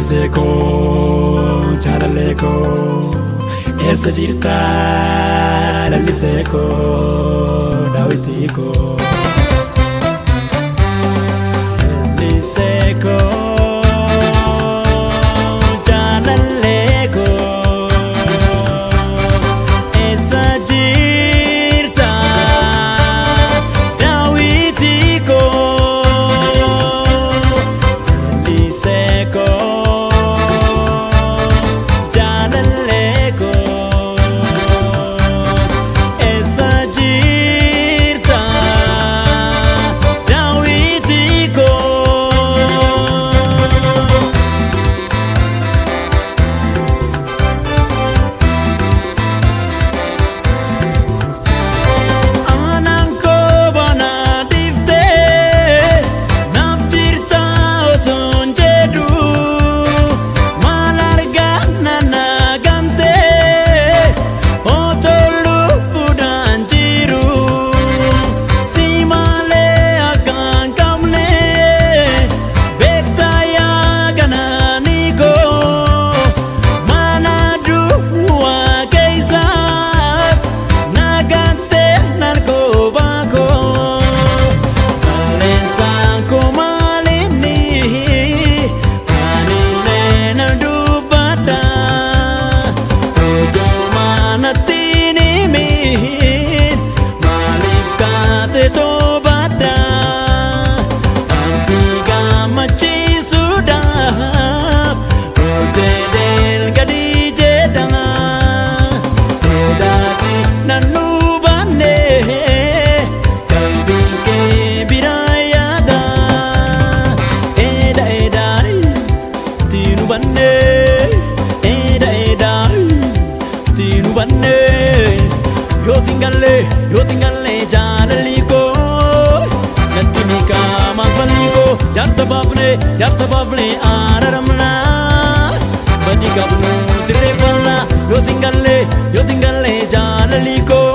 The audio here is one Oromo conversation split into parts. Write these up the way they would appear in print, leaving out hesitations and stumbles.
Lalisee koo jaalallee koo eessa jirta lalisee koo daawwitii koo. Lalisee koo jaalallee koo eessa jirta daawwitii koo. Lalisee koo jaalallee koo eessa jirta daawwitii koo. Aanaan koo bana dhiiftee naaf jirta otoon jedhu maal argaa nana gamtee otoo lubbuudhaan jiru si malee akka hin qabne beektaa yaa kanaanii koo mana duwwaa keessa nagante narkoo baakoo qilleensaan koo maalinni anillee nan dubbadha otoo natti himin maaliif kaate toobadha ansi gammachiisuudhaaf ol jedheen gadi jedha edaati nan hubanne qalbiin kee biraa yaada eda edaa ittiin hubanne eda edaa ittiin hubanne yoo sin galle yoo sin galle jaalalli koo natti miikaa maalfalli koo jaarsa baafne araramna badii qabnu sirreeffanna yoo sin galle yoo sin galle jaalalli koo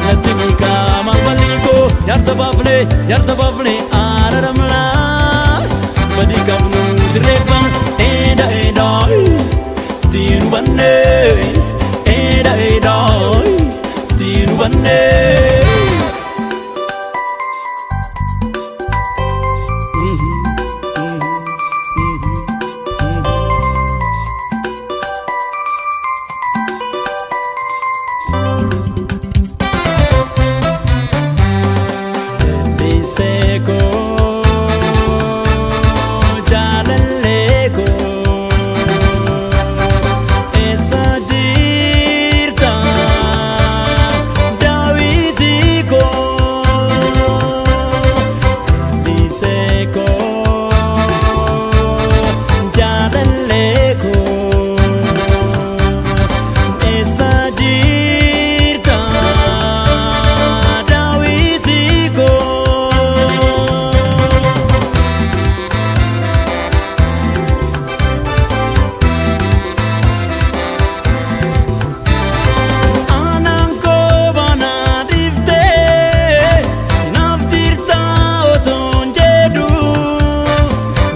natti miikaa maalfalli koo jaarsa baafne araramna badii qabnu sirreeffanna eda edaa ittiin hubanne eda edaa ittiin hubanne. Lalisee koo jaalallee koo eessa jirta daawwitii koo. Lalisee koo jaalallee koo eessa jirta daawwitii koo. Aanaan koo bana dhiiftee naaf jirta otoon jedhu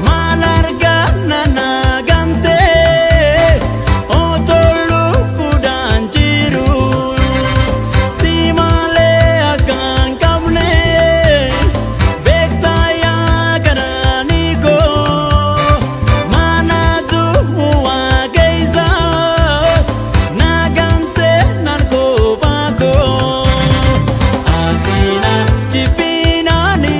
maal argaa nana gamtee otoo lubbuudhaan jiru si malee akka hin qabne beektaa yaa kanaanii koo mana duwwaa keessa nagante narkoo baakoo atina jibbinaani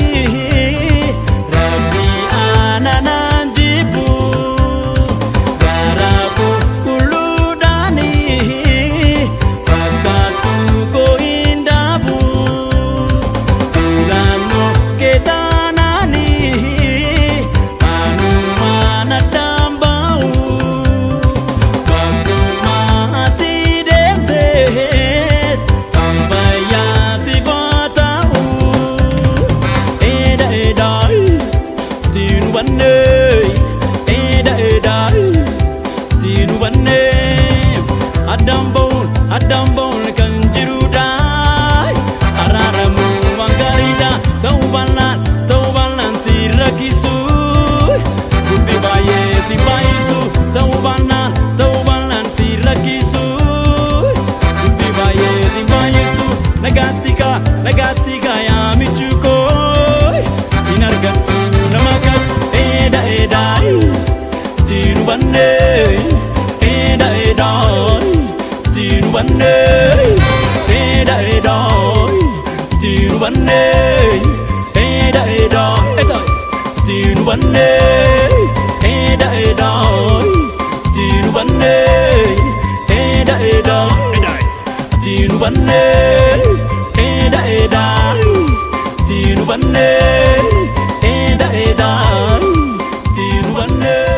rabbi aananaan jibbu garaa qulqulluudhaani fakkaattu koo hin dhaabu Filannoo keetaanaani anumaan addaan ba'u bakkuma ati deemtee kan fayyaa si ta'u eda edaa ittiin hubanne eda edaa ittiin hubanne addaan ba'uun kan jirudha araaramuu waan gaariidha ta'uu baannaan si rakkisu dubbi baay'ee si baay'ee. hubanne, eda eda eda, ati nu hubanne, eda eda, ati nu hubanne, eda eda eda, ati nu hubanne, eda eda, ati nu hubanne, eda eda, ati nu hubanne.